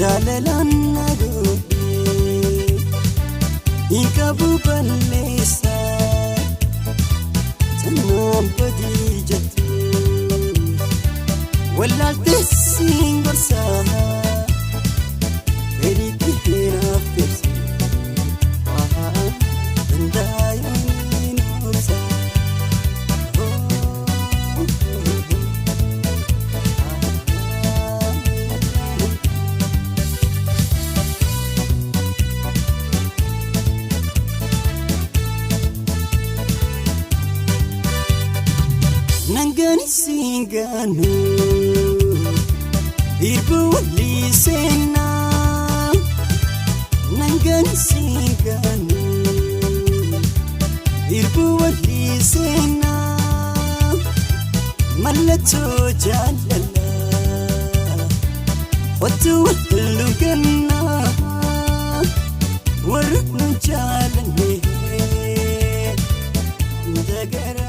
Jaalalaan na godhe hin qabu balleessa tanaan badii jettu wallaaltee siin gorsa fedhiitti hinaaf ibsa danda'uun obsa. Nangani singanu irbu walisena. Nangani singanu irbu walisena. Mallattoo jaalala Ottu wal ganna warra nu jaalanne dagara.